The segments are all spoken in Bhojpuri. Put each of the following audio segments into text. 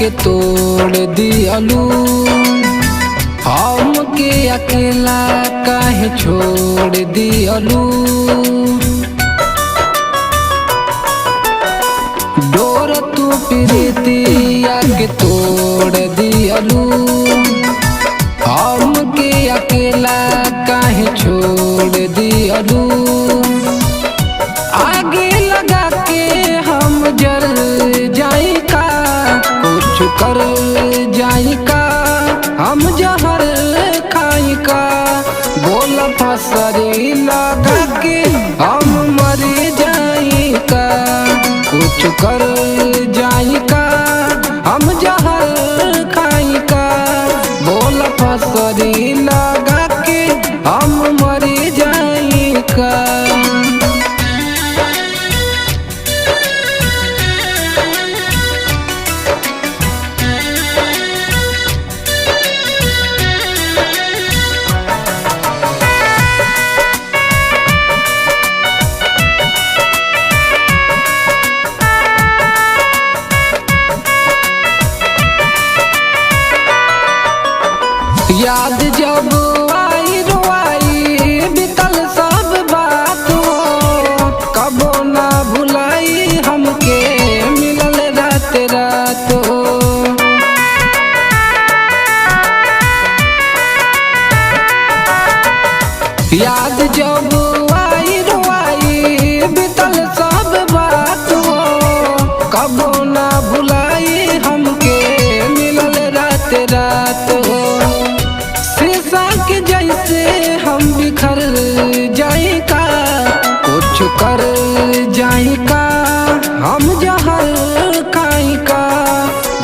के तोड़ दियलू, हम के अकेला काहे छोड़ दियलू। डोर तू प्रीतिया के तोड़ दियलू, हम के अकेला काहे छोड़ दियलू। आगे लगा के हम जल जाई का, कुछ कर जाई का, हम जहर खाई का। बोल फसरी लगा के हम मर जाई का, कुछ कर जाई का, हम जहर खाई का। बोल फसरी लगा के हम मर जाई का। याद जब आई रुआई बितल सब बात हो, कबो ना भुलाई हमके मिलल रात रात हो। याद जब आई रुआई बितल सब बात हो, कबो ना भुलाई हमके मिलल रात रात हो। शीशा के जैसे हम बिखर जाई का, कुछ कर जाई का, हम जहर खाई का।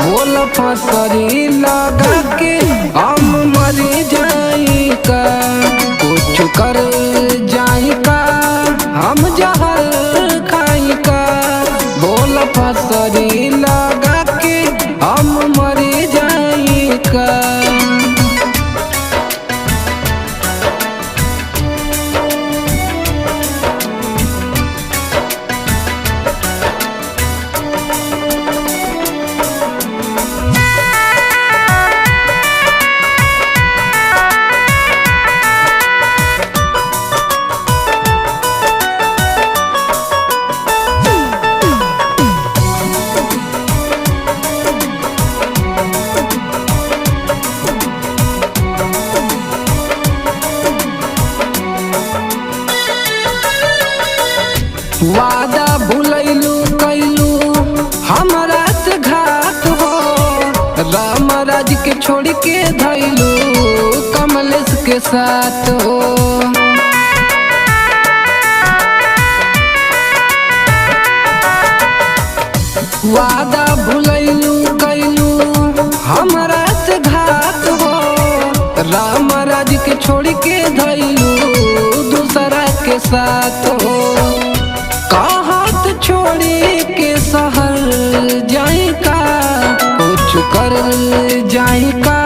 बोल फसरी लगा के हम मर जाई का, कुछ कर जाई का, हम जहर खाई का। बोल फसरी लगा के हम मर जाई का। वादा भुलैलू कैलू हमरा से घात हो, राम राज के छोड़ के धैलू कमलेश के साथ हो। वादा भुलैलू कैलू हमरा से घात हो, राम राज के छोड़ के धैलू दूसरा के साथ हो। कहात छोड़ी के शहर जाई का, कुछ कर जाई का,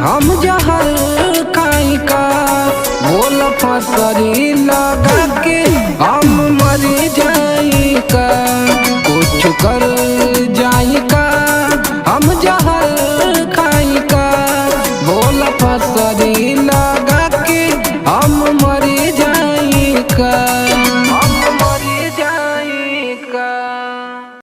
हम जहर खाई का। बोल फसरी लगा